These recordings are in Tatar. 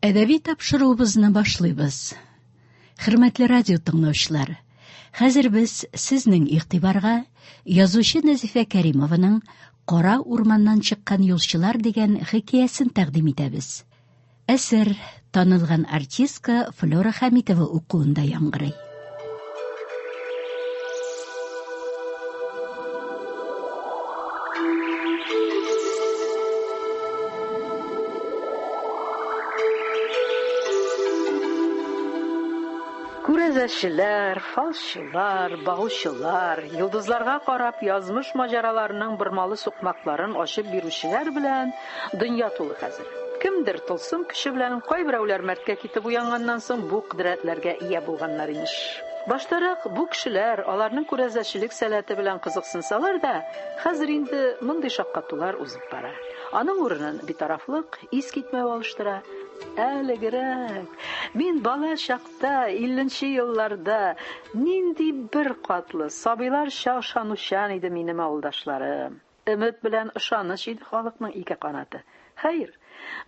Әдәби тапшыруыбызны башлыйбыз. Хөрмәтле радио тыңлаучылар, хәзер без сезнең игътибарга язучы Нәзифә Кәримованың Кара урманнан чыккан юлчылар дигән хикәясен тәкъдим итәбез. Әсәр танылган артистка Флера Хәмитова укуында яңгырый. Күрәзәчеләр, фалчылар, багучылар, йолдызларга карап язмыш маҗараларының бормалы сукмакларын ачып бирүчеләр белән дөнья тулы хәзер. Кемдер тылсым көче белән, кайберәүләр мәрткә китеп уянганнан соң бу кодрәтләргә ия булганнар, имеш. Баштарак бу кешеләр аларның күрәзәчелек сәләте белән кызыксынсалар да, хәзер инде мондый шаккатулар узып бара. Аның урынын битарафлык, ис китмәү алыштыра. Әлегерәк, мин бала чакта, илленче елларда, нинди беркатлы, сабыйларча ышанучан иде минем авылдашларым. Өмет белән ышаныч иде халыкның ике канаты. Хәер,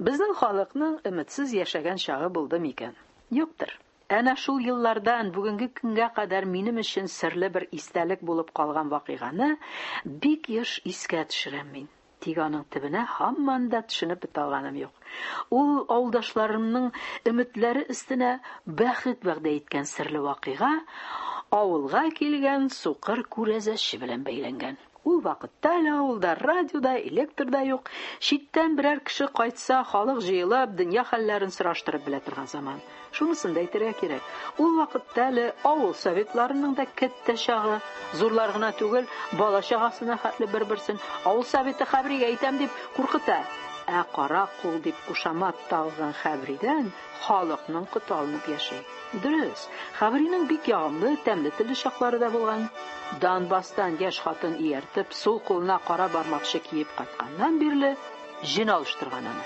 безнең халыкның өметсез яшәгән чагы булды микән? Юктыр. Әнә шул еллардан бүгенге көнгә кадәр минем өчен серле бер истәлек булып калган вакыйганы бик еш искә төшерәм мин. Тик аның төбенә һаман да төшенеп бетә алганым юк. Ул авылдашларымның өметләре өстенә бәхет вәгъдә иткән серле вакыйга авылга килгән сукыр күрәзәче белән бәйләнгән. Ул вакытта әле авылда радио да, электр да юк. Читтән берәр кеше кайтса, халык җыелып, дөнья хәлләрен сораштырып белә торган заман. Шунысын да әйтергә кирәк, ул вакытта әле авыл советларының да кәттә чагы. Зурлар гына түгел, бала-чагасына хәтле бер-берсен авыл советы Хәбригә әйтәм дип куркыта. Ә кара кул дип кушамат тагылган Хәбридән халыкның коты алынып яши. Дөрес, Хәбринең бик ягымлы, тәмле телле чаклары да булган. Донбасстан яшь хатын ияртеп, сул кулына кара бармакчы киеп кайтканнан бирле җен алыштырган аны.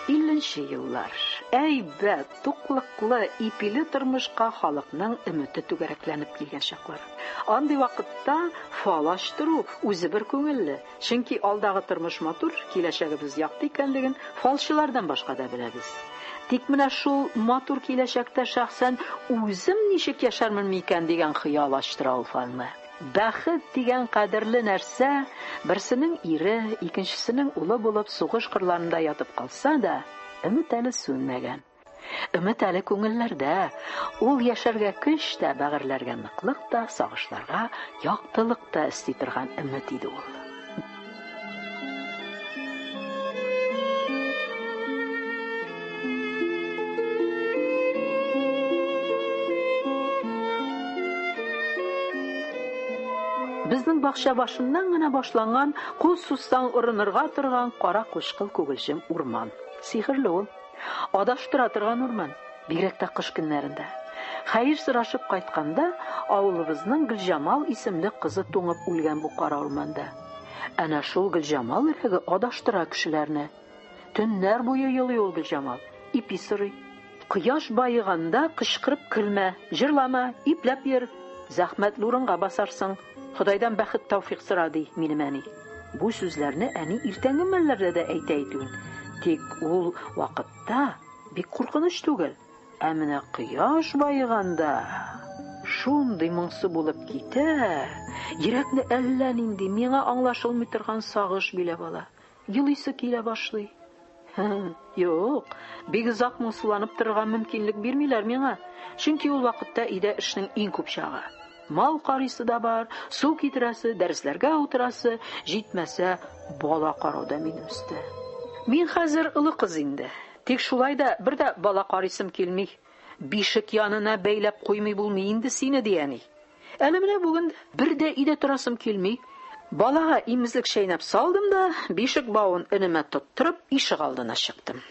Илленче еллар. Әйбәт, Туклыклы, ипиле тормышка халыкның өмете түгәрәкләнеп килгән чаклар. Андый вакытта фал ачтыру үзе бер күңелле, чөнки алдагы тормыш матур, киләчәгебез якты икәнлеген фалчылардан башка да беләбез. Тик менә шул матур киләчәктә шәхсән үзем ничек яшәрмен микән дигән хыял ачтыра ул фалны. Бәхет дигән кадерле нәрсә берсенең ире, икенчесенең улы булып сугыш кырларында ятып калса да, Өмет әле сүнмәгән. Өмет әле күңелләрдә. Ул яшәргә көч тә, бәгырьләргә ныклык та, сагышларга яктылык та өсти торган өмет иде ул. Безнең бакча башыннан гына башланган, кул сузсаң орынырга торган кара кучкыл күгелҗем урман. Сихерле ул. Адаштыра торган урман. Бигрәк тә кыш көннәрендә. Хәер сорашып кайтканда, авылыбызның Гөлҗамал исемле кызы туңып үлгән бу кара урманда. Әнә шул Гөлҗамал өрәге адаштыра кешеләрне. Төннәр буе елый ул Гөлҗамал. Ипи сорый. Кояш баеганда кычкырып көлмә, җырлама, ипләп йөр. Зәхмәтле урынга басарсың. Ходайдан бәхет-тәүфыйк сора, ди минем әни. Бу сүзләрне әни иртәнге мәлләрдә дә әйтә әйтүен. Тик ул вакытта бик куркыныч түгел. Ә менә кояш баеганда шундый моңсу булып китә, йөрәкне әллә нинди, миңа аңлашылмый торган сагыш биләп ала. Елыйсы килә башлый. Юк, бик озак моңсуланып торырга мөмкинлек бирмиләр миңа. Чөнки ул вакытта өйдә эшнең иң күп чагы. Мал карыйсы да бар, су китерәсе, дәресләргә утырасы, җитмәсә, бала карау да минем өстә. Мин хәзер олы кыз инде. Тик шулай да бер дә бала карыйсым килми. Бишек янына бәйләп куймый булмый инде сине, ди әни. Әле менә бүген дә бер дә өйдә торасым килми. Балага имезлек чәйнәп салдым да, бишек бавын энемә тоттырып, ишегалдына чыктым.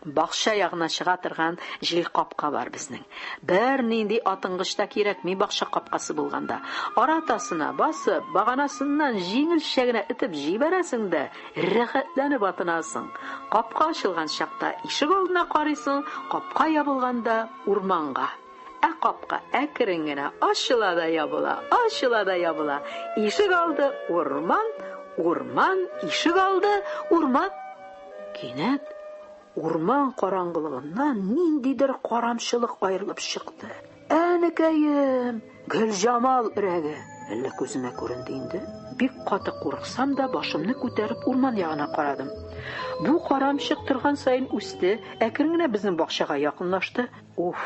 Бакча ягына чыга торган җил капка бар безнең. Бернинди атынгыч та кирәкми бакча капкасы булганда. Аратасына басып, баганасыннан җиңелчә генә этеп җибәрәсең дә, рәхәтләнеп атынасың. Капка ачылган чакта ишек алдына карыйсың, капка ябылганда урманга. Ә капка әкрен генә ачыла да ябыла, ачыла да ябыла. Ишек алды урман, урман, ишек алды урман. Кинәт урман караңгылыгыннан ниндидер карамчылык аерылып чыкты. Әнекәем, Гөлҗамал өрәге. Әллә күземә күренде инде. Бик каты курыксам да, башымны күтәреп урман ягына карадым. Бу карамчык торган саен үсте, әкрен генә безнең бакчага якынлашты. Уф,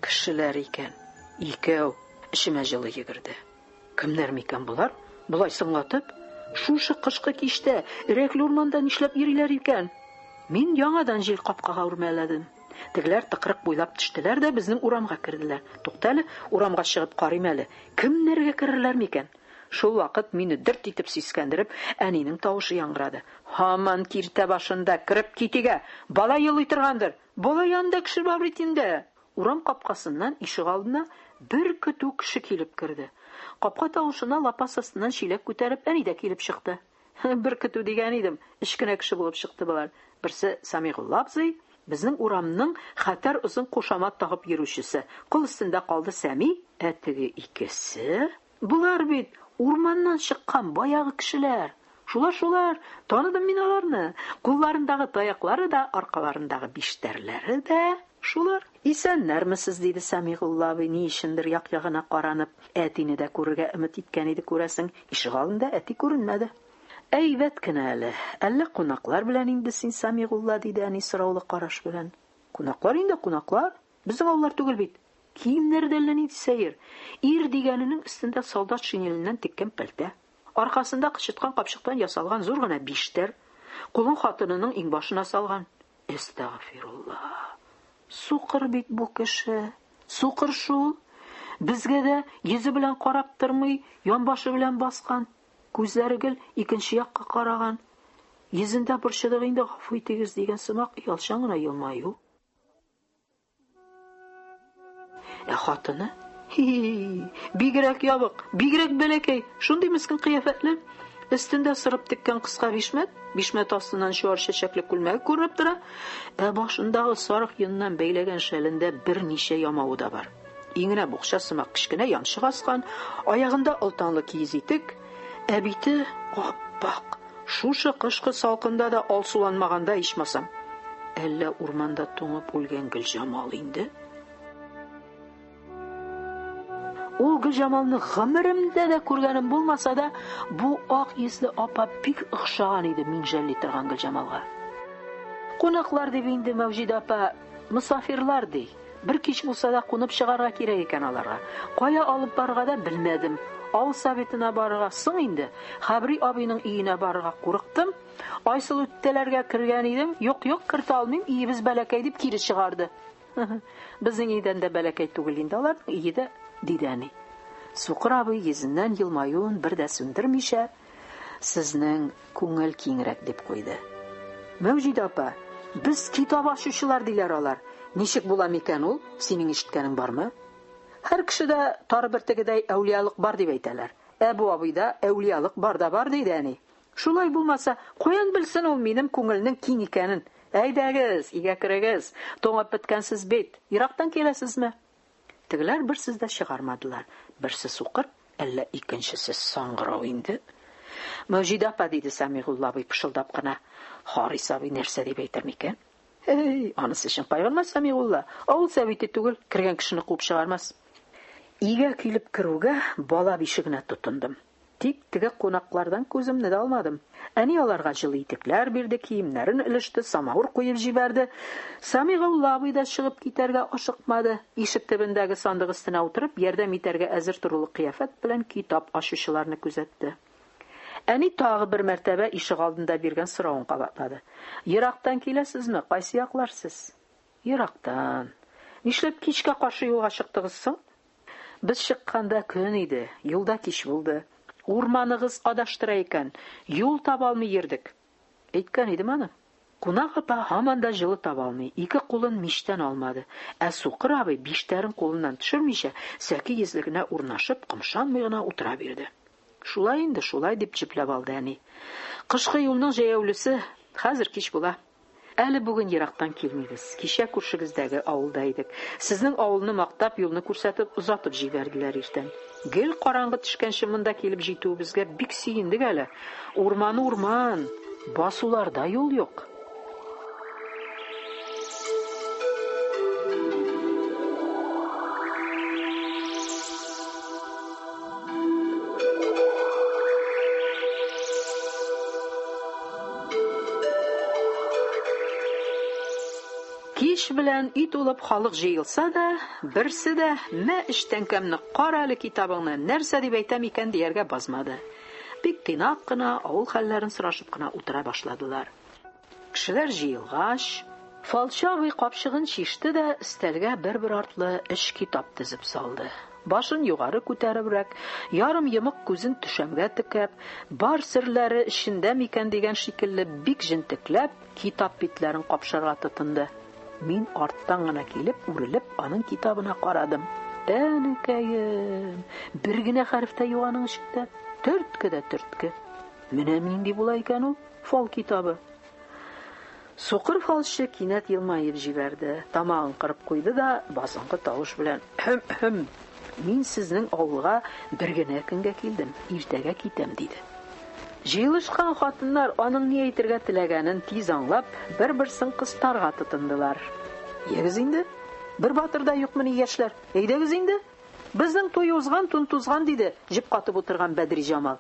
кешеләр икән. Икәү. Эчемә җылы йөгерде. Кемнәр микән болар? Болай соңлатып, шушы кышкы кичтә өрәкле урманда нишләп йөриләр икән? Мин яңадан җил капкага үрмәләдем. Тегеләр тыкрык буйлап төштеләр дә безнең урамга керделәр. Туктале, урамга чыгып карыйм әле. Кемнәргә керерләр микән? Шул вакыт мине дерт итеп сискәндереп, әнинең тавышы яңгырады. Һаман киртә башында кереп китигә. Бала елый торгандыр. Бала янында кеше бар бит инде. Урам капкасыннан ишегалдына бер көтү кеше килеп керде. Капка тавышына лапас астыннан чиләк күтәреп әни дә килеп чыкты. Бер көтү дигән идем, өч кенә кеше булып чыкты болар. Берсе Самигулла абзый, безнең урамның хәтәр озын кушамат тагып йөрүчесе. Кул өстендә калды Сәми, ә теге икесе... Болар бит урманнан чыккан баягы кешеләр. Шулар, шулар, таныдым мин аларны. Кулларындагы таяклары да, аркаларындагы биштәрләре дә шулар. Исәннәрмесез, диде Сәмигулла абый, ни өчендер як-ягына каранып. Әтине дә күрергә өмет иткән иде, күрәсең. Ишегалдында әти күренмәде. Әйбәт кенә әле. Әллә кунаклар белән инде син, Сәмигулла, диде әни сораулы караш белән. Кунаклар инде, кунаклар. Безнең авыллар түгел бит. Киемнәре дә әллә нинди сәер. Ир дигәненең өстендә солдат шинеленнән теккән пәлтә. Аркасында кычыткан капчыктан ясалган зур гына биштәр. Кулын хатынының иңбашына салган. Әстәгъфирулла. Сукыр бит бу кеше. Сукыр шул. Безгә дә йөзе белән карап тормый, янбашы белән баскан. Күзләре гел икенче якка караган. Йөзендә борчыдык инде, гафу итегез дигән сымак оялчан гына елмаю. Ә хатыны? Хи, бигрәк ябык, бигрәк бәләкәй, шундый мескен кыяфәтле. Өстендә сырып теккән кыска бишмәт, бишмәт астыннан чуар чәчәкле күлмәге күренеп тора, ә башындагы сарык йоныннан бәйләгән шәлендә берничә ямавы да бар. Иңенә букча сымак кечкенә янчык аскан, аягында олтанлы киез итек, ә бите ап-ак. Шушы кышкы салкында да алсуланмаганда ичмасам. Әллә урманда туңып үлгән Гөлҗамал инде? Ул Гөлҗамалны гомеремдә дә күргәнем булмаса да, бу ак йөзле апа бик охшаган иде мин жәлли торган Гөлҗамалга. Кунаклар дип инде Мәүҗидә апа, мосафирлар ди. Бер кич булса да кунып чыгарга кирәк икән аларга. Кая алып барырга да белмәдем. Авыл советына барырга соң инде. Хәбри абыйның өенә барырга курыктым. Айсылу түтәләргә кергән идем, юк, юк, кертә алмыйм, өебез бәләкәй дип кире чыгарды. Безнең өйдән дә бәләкәй түгел инде аларның өе дә, диде әни. Сукыр абый йөзеннән елмаюын бер дә сүндермичә, Сезнең күңел киңрәк, дип куйды. Мәүҗидә апа, без китап ачучылар, диләр алар. Ничек була микән ул, синең ишеткәнең бармы? Һәр кешедә тары бөртегедәй әүлиялык бар дип әйтәләр. Ә бу абыйда әүлиялык бар да бар, диде әни. Шулай булмаса, каян белсен ул минем күңелнең киң икәнен? Әйдәгез, өйгә керегез, туңып беткәнсез бит. Ерактан киләсезме? Тегеләр бер сүз дә чыгармадылар. Берсе сукыр, әллә икенчесе саңгырау инде? Мәүҗидә апа, диде Сәмигулла абый пышылдап кына, Харис абый нәрсә дип әйтер микән? Әй, анысы өчен кайгырма, Сәмигулла. Авыл сәвите түгел, кергән кешене куып чыгармас. Өйгә килеп керүгә, бала бишегенә тотындым. Тик теге кунаклардан күземне дә алмадым. Әни аларга җылы итекләр бирде, киемнәрен өлеште, самавыр куеп җибәрде. Самигулла абый да чыгып китәргә ашыкмады. Ишек төбендәге сандык өстенә утырып, ярдәм итәргә әзер торулык кыяфәт белән китап ачучыларны күзәтте. Әни тагы бер мәртәбә ишегалдында биргән соравын кабатлады. Ерактан киләсезме? Кайсы яклар сез? Ерактан. Нишләп кичкә каршы юлга чыктыгыз соң? Без чыкканда көн иде, юлда кич булды. Урманыгыз адаштыра икән, юл таба алмый йөрдек. Әйткән идем аны. Кунак апа һаман да җылы таба алмый, ике кулын мичтән алмады. Ә сукыр абый, биштәрен кулыннан төшермичә, сәке йөзлегенә урнашып, кымшанмый гына утыра бирде. Шулай инде, шулай, дип җөпләп алды әни. Кышкы юлның җәяүлесе хәзер кич була. Әле бүген ерактан килмибез. Кичә күршегездәге авылда идек. Сезнең авылны мактап, юлны күрсәтеп, озатып җибәрделәр иртән. Гел караңгы төшкәнче монда килеп җитүебезгә бик сөендек әле. Урман урман, басуларда юл юк. Кич белән өй тулып халык җыелса да, берсе дә, мә өч тәңкәмне, кара әле китабыңны, нәрсә дип әйтәм икән дияргә базмады. Бик тыйнак кына, авыл хәлләрен сорашып кына утыра башладылар. Кешеләр җыелгач, фалчы абый капчыгын чиште дә өстәлгә бер-бер артлы өч китап тезеп салды. Башын югары күтәребрәк, ярым йомык күзен түшәмгә текәп, бар серләре эчендә микән дигән шикелле бик җентекләп китап битләрен капшарга тотынды. Мин арттан гына килеп, үрелеп, аның китабына карадым. Әнекәем, бер генә хәреф тә юк аның эчендә. Төртке дә төртке. Менә нинди була икән ул фал китабы. Сукыр фалчы кинәт елмаеп җибәрде, тамагын кырып куйды да басынкы тавыш белән: "Һем-һем, мин сезнең авылга бер генә көнгә килдем, иртәгә китәм", диде. Җыелышкан хатыннар аның ни әйтергә теләгәнен тиз аңлап, бер-берсен кыстарга тотындылар. Ягез инде, бер батыр да юкмыни, яшьләр? Әйдәгез инде. Безнең туй узган, тун тузган, диде җеп катып утырган Бәдриҗамал.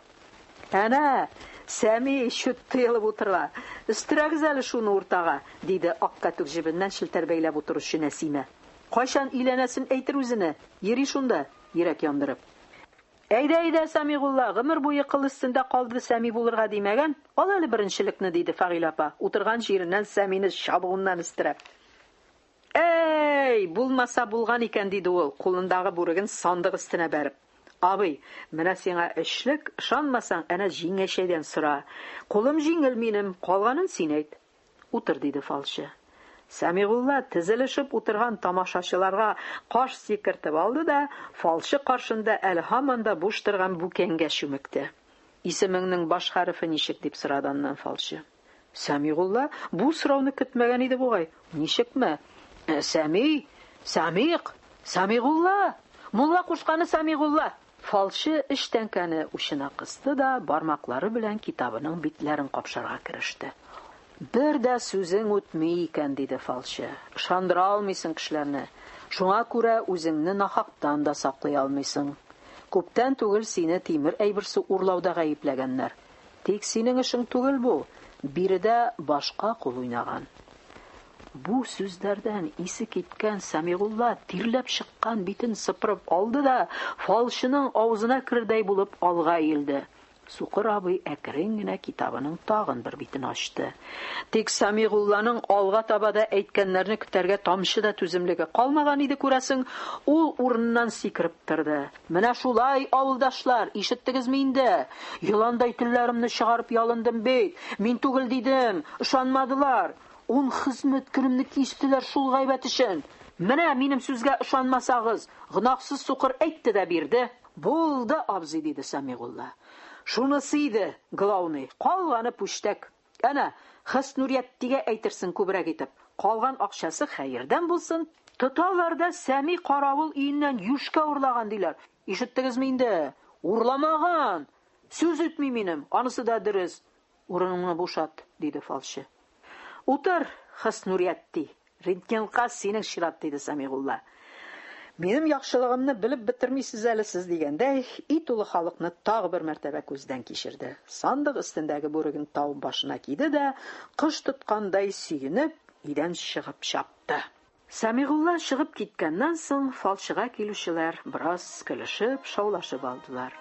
Әнә, Сәми чүт тыелып утыра. Өстерәгез әле шуны уртага, диде ак кәтүк җебеннән челтәр бәйләп утыручы Нәсимә. Кайчан өйләнәсен әйтер үзенә, йөри шунда, йөрәк яндырып. Әйдә, әйдә, Сәмигулла, гомер буе кыл өстендә калды Сәми булырга димәгән, ал әле беренчелекне, диде Фәгыйлә апа, утырган җиреннән Сәмине чабуыннан өстерәп. Әй, булмаса булган икән, диде ул, кулындагы бүреген сандык өстенә бәреп. Абый, менә сиңа өчлек, ышанмасаң, әнә җиңгәчәйдән сора. Кулым җиңел минем, калганын син әйт. Утыр, диде фалчы. Сәмигулла тезелешеп утырган тамашачыларга каш сикертеп алды да, фалчы каршында әле һаман да буш торган бүкәнгә чүмекте. Исемеңнең баш хәрефе ничек, дип сорады аннан фалчы. Сәмигулла бу сорауны көтмәгән иде бугай. Ничекме? Э, Сәми, Сәмик, Сәмигулла! Мулла кушканы Сәмигулла! Фалчы өч тәңкәне учына кысты да бармаклары белән китабының битләрен капшарга кереште. Бер дә сүзең үтми икән, диде фалчы. Ышандыра алмыйсың кешеләрне. Шуңа күрә үзеңне нахактан да саклый алмыйсың. Күптән түгел сине тимер әйберсе урлауда гаепләгәннәр. Тик синең эшең түгел бу, биредә башка кул уйнаган. Бу сүзләрдән исе киткән Сәмигулла тирләп чыккан битен сыпырып алды да фалчының авызына керердәй булып алга иелде. Сукыр абый әкрен генә китабының тагын бер битен ачты. Тик Сәмигулланың алга таба да әйткәннәрне көтәргә тамчы да түземлеге калмаган иде, күрәсең, ул урыныннан сикереп торды. Менә шулай, авылдашлар, ишеттегезме инде? Еландай телләремне чыгарып ялындым бит. Мин түгел дидем, ышанмадылар. Ун хезмәт көнемне кистеләр шул гайбәт өчен. Менә минем сүзгә ышанмасагыз, гөнаһсыз сукыр әйтте дә бирде. Булды, абзый, диде Сәмигулла. Шунысы иде, главный, калганы пүчтәк. Әнә, Хөснурияттигә әйтерсең күбрәк итеп. Калган акчасы хәердән булсын. Тоталар да Сәми каравыл өеннән юшкә урлаган диләр. Ишеттегезме инде? Урламаган! Сүз үтми минем, анысы да дөрес. Урыныңны бушат, диде фалчы. Утыр, Хөснуриятти. Рентгенка синең чират, диде Сәмигулла. Минем яхшылыгымны белеп бетермисез әле сез дигәндәй, өй тулы халыкны тагы бер мәртәбә күздән кичерде. Сандык өстендәге бүреген тау башына киде дә, кош тоткандай сөенеп, өйдән чыгып чапты. Сәмигулла чыгып киткәннән соң, фалчыга килүчеләр бераз көлешеп, шаулашып алдылар.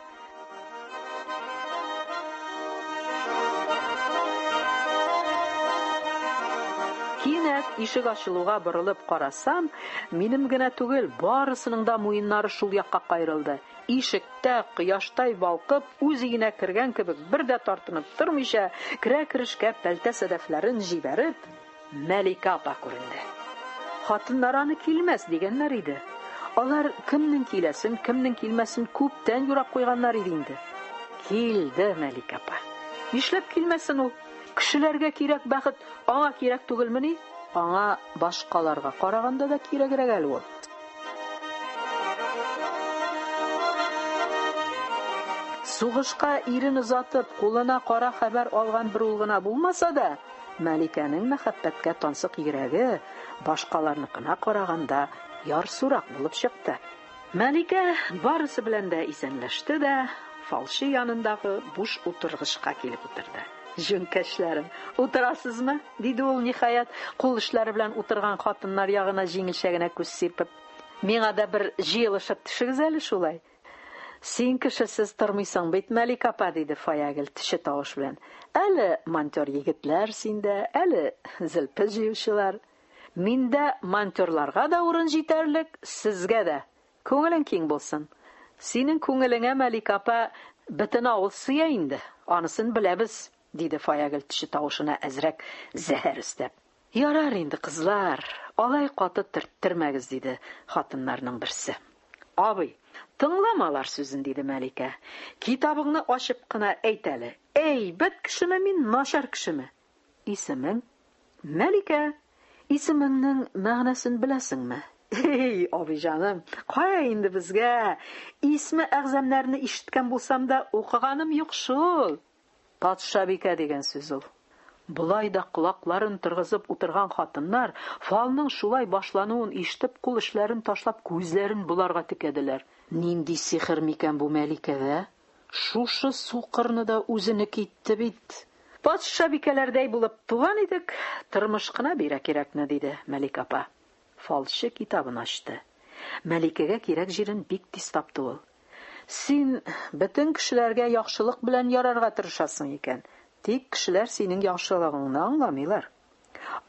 Кинәт! Ишек ачылуга борылып карасам, минем генә түгел, барысының да муеннары шул якка каерылды. Ишектә, кояштай балкып, үз өенә кергән кебек, бер дә тартынып тормыйча, керә-керешкә пәлтә сәдәфләрен җибәреп, Мәликә апа күренде. Хатыннар аны килмәс дигәннәр иде. Алар кемнең киләсен, кемнең килмәсен күптән юрап куйганнар иде инде. Килде Мәликә апа. Нишләп килмәсен ул? Кешеләргә кирәк бәхет аңа кирәк түгелмени? Аңа башкаларга караганда да кирәгрәк әле ул. Сугышка ирен озатып, кулына кара хәбәр алган бер ул гына булмаса да, Мәликәнең мәхәббәткә тансык йөрәге башкаларныкына караганда ярсурак булып чыкты. Мәликә барысы белән дә исәнләште дә, фалчы янындагы буш утыргычка килеп утырды. Җүнкәшләрем, утырасызмы? диде ул, ниһаять, кул эшләре белән утырган хатыннар ягына җиңелчә генә күз сирпеп. Миңа да бер җыелышып төшегез әле шулай. Син кешесез тормыйсың бит, Мәликә апа, диде Фаягөл төче тавыш белән. Әле монтер егетләр синдә, әле зелпе җыючылар. Миндә монтерларга да урын җитәрлек, сезгә дә. Күңелең киң булсын. Синең күңелеңә, Мәликә апа, бөтен авыл сыя инде, анысын беләбез, диде Фаягөл төче тавышына әзрәк зәһәр өстәп. Ярар инде, кызлар, алай каты төрттермәгез, диде хатыннарның берсе. Абый, тыңлама алар сүзен, диде Мәликә. Китабыңны ачып кына әйт әле, әйбәт кешеме мин, начар кешеме? Исемең? Мәликә. Исемеңнең мәгънәсен беләсеңме? Эй, абый җаным, кая инде безгә? Исме әгъзамнәрне ишеткән булсам да, укыганым юк шул. Патшабикә дигән сүз ул. Болай да колакларын торгызып утырган хатыннар, фалның шулай башлануын ишетеп, кул эшләрен ташлап, күзләрен боларга текәделәр. Нинди сихер микән бу Мәликәдә? Шушы сукырны да үзенеке итте бит. Патшабикәләрдәй булып туган идек, тормыш кына бирә кирәкне, диде Мәликә апа. Фалчы китабын ачты. Мәликәгә кирәк җирен бик тиз тапты ул. Син бөтен кешеләргә яхшылык белән ярарга тырышасың икән. Тик кешеләр синең яхшылыгыңны аңламыйлар.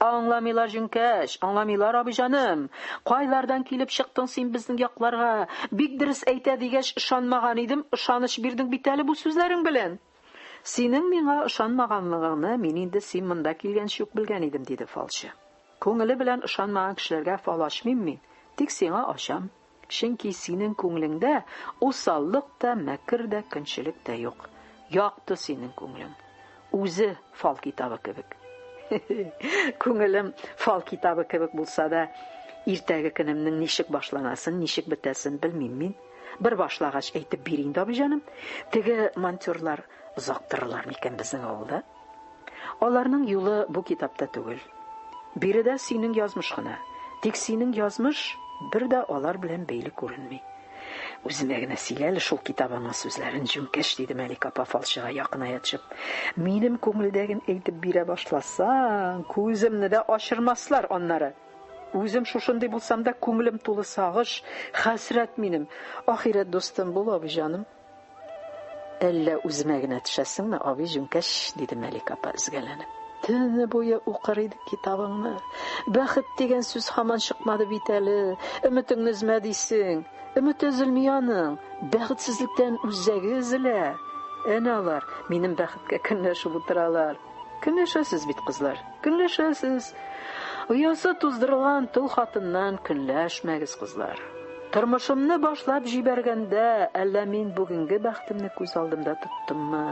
Аңламыйлар, җүнкәш, аңламыйлар, абый җаным. Кайлардан килеп чыктың син безнең якларга? Бик дөрес әйтә дигәч, ышанмаган идем, ышаныч бирдең бит әле бу сүзләрең белән. Синең миңа ышанмаганлыгыңны мин инде син монда килгәнче үк белгән идем, диде фалчы. Күңеле белән ышанмаган кешеләргә фал ачмыйм мин, тик сиңа ачам. Чөнки синең күңелеңдә усаллык та, мәкер дә, көнчелек тә юк. Якты синең күңелең. Үзе фал китабы кебек. Күңелем фал китабы кебек булса да, иртәге көнемнең ничек башланасын, ничек бетәсен белмим мин. Бер башлагач әйтеп бир инде, абый җаным. Теге монтерлар озак торырлар микән безнең авылда? Аларның юлы бу китапта түгел. Биредә синең язмыш кына. Тик синең язмыш бер дә алар белән бәйле күренми. Үземә генә сөйлә әле шул китабыңның сүзләрен, җүнкәш, диде Мәликә апа фалчыга якыная төшеп. Минем күңелдәген әйтеп бирә башласаң, күземне дә ачырмаслар аннары. Үзем шушындый булсам да, күңелем тулы сагыш, хәсрәт минем. Ахирәт дустым бул, абый җаным. Әллә үземә генә төшәсеңме, абый җүнкәш, диде Мәликә апа өзгәләнеп. Төне буе укыр идек китабыңны. Бәхет дигән сүз һаман чыкмады бит әле. Өметеңне өзмә дисең. Өмете өзелми аның. Бәхетсезлектән үзәге өзелә. Әнә алар минем бәхеткә көнләшеп утыралар. Көнләшәсез бит, кызлар, көнләшәсез. Оясы туздырылган тол хатыннан көнләшмәгез, кызлар. Тормышымны башлап җибәргәндә, әллә мин бүгенге бәхетемне күз алдымда тоттыммы?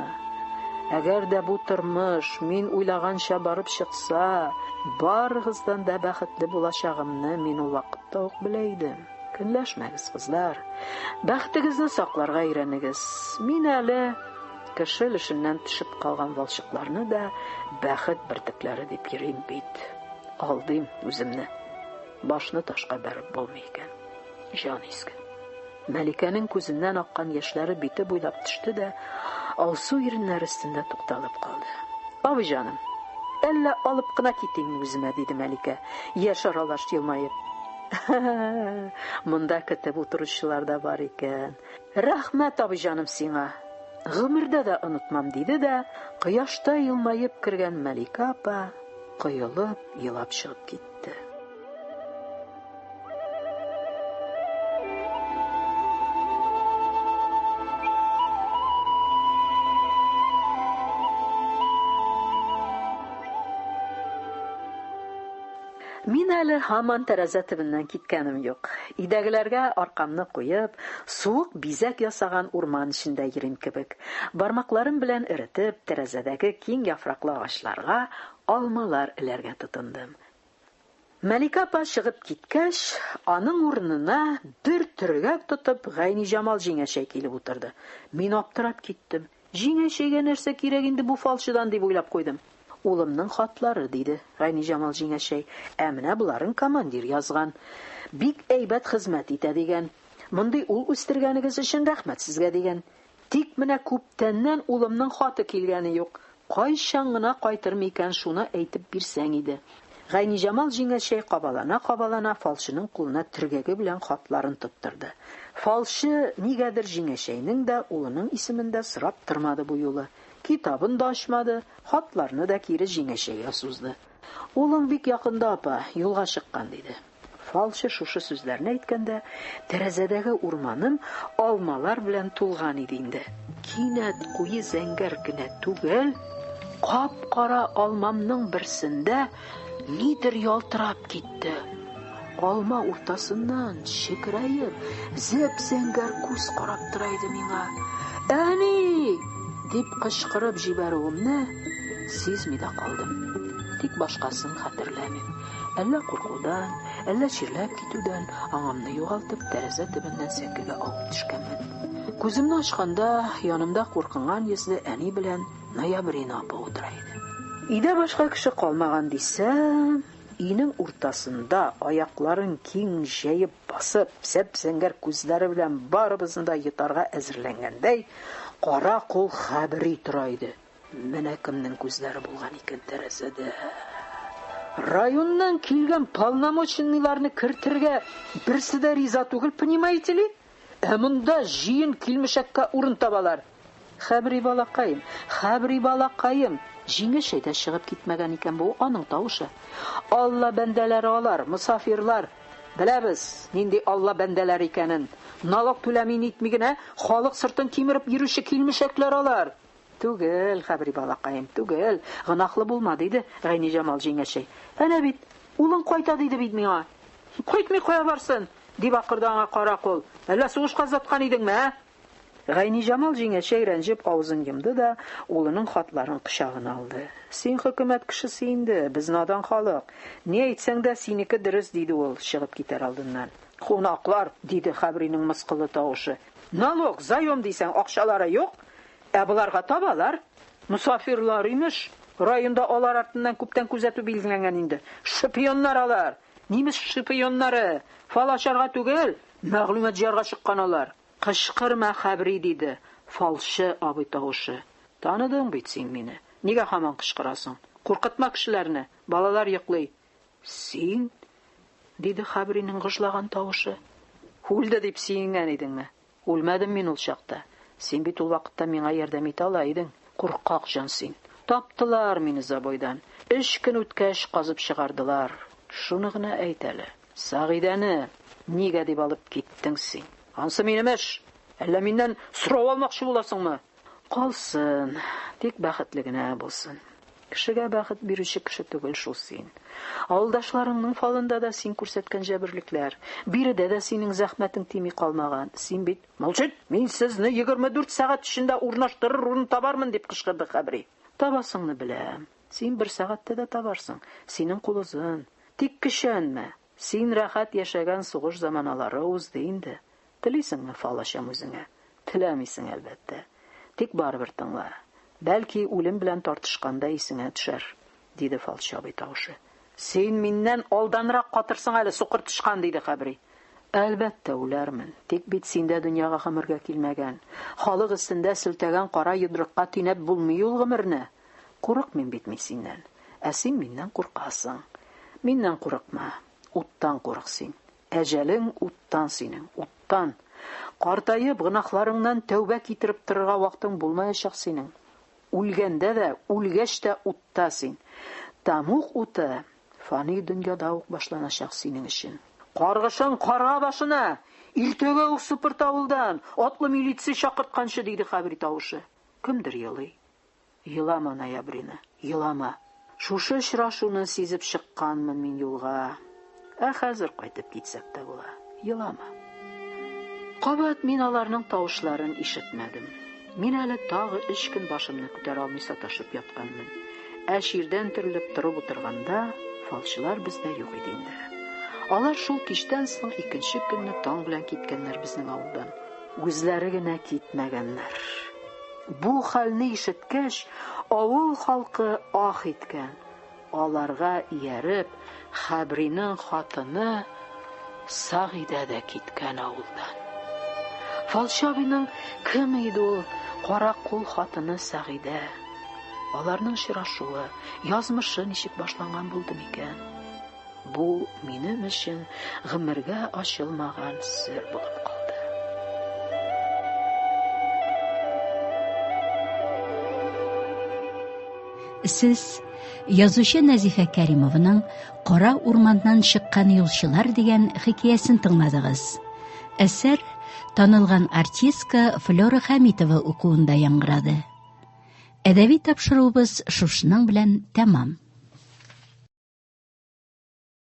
Әгәр дә бу тормыш мин уйлаганча барып чыкса, барыгыздан да бәхетле булачагымны мин ул вакытта ук белә идем. Көнләшмәгез, кызлар. Бәхетегезне сакларга өйрәнегез. Мин әле Кеше өлешеннән төшеп калган валчыкларны да бәхет бөртекләре дип йөрим бит. Алдыйм үземне. Башны ташка бәреп булмый икән. Җан изге. Мәликәнең күзеннән аккан яшьләре бите буйлап төште дә, алсу иреннәре өстендә тукталып калды. Абый җаным, әллә алып кына китимме үземә, диде Мәликә, яшь аралаш елмаеп. Монда көтеп утыручылар да бар икән. Рәхмәт, абый җаным, сиңа! Гомердә дә онытмам, диде дә, кояшта елмаеп кергән Мәликә апа коелып елап чыгып китте. Мин әле һаман тәрәзә төбеннән киткәнем юк. Өйдәгеләргә аркамны куеп, суык бизәк ясаган урман эчендә йөрим кебек. Бармакларым белән эретеп, тәрәзәдәге киң яфраклы агачларга алмалар эләргә тотындым. Мәликә апа чыгып киткәч, аның урынына бер төргәк тотып Гайниҗамал җиңәчәй килеп утырды. Мин аптырап киттем. Җиңәчәйгә нәрсә кирәк инде бу фалчыдан дип уйлап куйдым. Улымның хатлары, диде Гайниҗамал җиңәчәй. Ә менә боларын командир язган. Бик әйбәт хезмәт итә дигән. Мондый ул үстергәнегез өчен рәхмәт сезгә дигән. Тик менә күптәннән улымның хаты килгәне юк. Кайчан гына кайтыр микән, шуны әйтеп бирсәң иде. Гайниҗамал җиңәчәй кабалана-кабалана фалчының кулына төргәге белән хатларын тоттырды. Фалчы нигәдер җиңәчәйнең дә, улының исемен дә сорап тормады бу юлы. Китабын да ачмады, хатларны да кире җиңәчәйгә сузды. Улың бик якында, апа, юлга чыккан, диде. Фалчы шушы сүзләрне әйткәндә, тәрәзәдәге урманым алмалар белән тулган иде инде. Кинәт куе зәңгәр генә түгел, кап-кара алмамның берсендә нидер ялтырап китте. Алма уртасыннан чекерәеп, зәп-зәңгәр күз карап тора иде миңа. Әни! дип кычкырып җибәрүемне сизми дә калдым. Тик башкасын хәтерләмим. Әллә куркудан, әллә чирләп китүдән аңымны югалтып, тәрәзә төбеннән сәкегә авып төшкәнмен. Күземне ачканда, янымда куркынган йөзле әни белән Ноябрина апа утыра иде. Өйдә башка кеше калмаган дисәм, өйнең уртасында аякларын киң җәеп басып, зәп-зәңгәр күзләре белән барыбызны да йотарга әзерләнгәндәй, кара кул Хәбри тора иде. Менә кемнең күзләре булган икән тәрәзәдә. Районнан килгән полномоченныйларны кертергә берсе дә риза түгел, понимаете ли? Ә монда җыен килмешәккә урын табалар. Хәбри балакаем, Хәбри балакаем! Җиңәчәй дә чыгып китмәгән икән бу аның тавышы. Алла бәндәләре алар, мосафирлар. Беләбез, нинди Алла бәндәләре икәнен. Налог түләми нитми генә халык сыртын кимереп йөрүче килмешәкләр алар. Түгел, Хәбри балакаем, түгел, гөнаһлы булма, диде Гайниҗамал җиңәчәй. Әнә бит, улың кайта диде бит миңа. Кайтмый кая барсын? дип акырды аңа Каракул. Әллә сугышка озаткан идеңме, ә? Гайниҗамал җиңәчәй рәнҗеп авызын йомды да, улының хатларын кочагына алды. Син хөкүмәт кешесе инде, без надан халык. Ни әйтсәң дә, синеке дөрес, диде ул, чыгып китәр алдыннан. Кунаклар, диде Хәбринең мыскыллы тавышы. Налог, заем дисәң, акчалары юк. Ә боларга табалар. Мосафирлар, имеш. Районда алар артыннан күптән күзәтү билгеләнгән инде. Шпионнар алар. Нимес шпионнары. Фал ачарга түгел, мәгълүмат җыярга чыккан алар. Кычкырма, Хәбри, диде фалчы абый тавышы. Таныдың бит син мине. Нигә һаман кычкырасың? Куркытма кешеләрне, балалар йоклый. Син? диде Хәбринең гыжлаган тавышы. Үлде дип сөенгән идеңме? Үлмәдем мин ул чакта. Син бит ул вакытта миңа ярдәм итә ала идең. Куркак җан син. Таптылар мине забойдан. Өч көн үткәч казып чыгардылар. Шуны гына әйт әле. Сәгыйдәне нигә дип алып киттең син? Ансы минем эш. Әллә миннән сорау алмакчы буласыңмы? Калсын, тик бәхетле генә булсын. Кешегә бәхет бирүче кеше түгел шул син. Авылдашларыңның фалында да син күрсәткән җәберлекләр, биредә дә синең зәхмәтең тими калмаган. Син бит, Молчит! Мин сезне 24 сәгать эчендә урнаштырыр урын табармын, дип кычкырды Хәбри. Табасыңны беләм. Син бер сәгатьтә дә табарсың. Синең кул озын. Тик көчәнмә. Син рәхәт яшәгән сугыш заманалары узды инде. Телисеңме, фал ачам үзеңә? Теләмисең, әлбәттә. Тик барыбер тыңла. Бәлки, үлем белән тартышканда исеңә төшәр, диде фалчы абый тавышы. Син миннән алданрак катырсың әле, сукыр тычкан, диде Хәбри. Әлбәттә, үләрмен. Тик бит син дә дөньяга гомергә килмәгән. Халык өстендә селтәгән кара йодрыкка тинәп булмый ул гомерне. Курыкмыйм бит мин синнән. Ә син миннән куркасың. Миннән курыкма. Уттан курык син. Әҗәлең уттан синең, уттан. Картаеп, гөнаһларыңнан тәүбә китереп торырга вактың булмаячак синең. Үлгәндә дә, үлгәч тә утта син. Тәмуг уты фани дөньяда ук башланачак синең өчен. Каргышың карга башына! Иртәгә үк сыпырт авылдан, атлы милиция чакыртканчы, диде Хәбри тавышы. Кемдер елый. Елама, Ноябрина, елама. Шушы очрашуны сизеп чыкканмын мин юлга. Ә хәзер кайтып китсәк тә була. Елама. Кабат мин аларның тавышларын ишетмәдем. Мин әле тагы өч көн башымны күтәрә алмый саташып ятканмын. Ә чирдән терелеп торып утырганда, фалчылар бездә юк иде инде. Алар шул кичтән соң икенче көнне таң белән киткәннәр безнең авылдан. Үзләре генә китмәгәннәр. Бу хәлне ишеткәч, авыл халкы ах иткән. Аларга ияреп, Хәбринең хатыны Сәгыйдә дә киткән авылдан. Фалчы абыйның кем иде ул кара кул хатыны Сәгыйдә? Аларның очрашуы, язмышы ничек башланган булды микән? Бу минем өчен гомергә ачылмаган сер булып калды. Сез язучы Нәзифә Кәримованың Кара урманнан чыккан юлчылар дигән хикәясен тыңладыгыз. Әсәр танылган артистка Флера Хәмитова укуында яңгырады. Әдәби тапшыруыбыз шушының белән тәмам.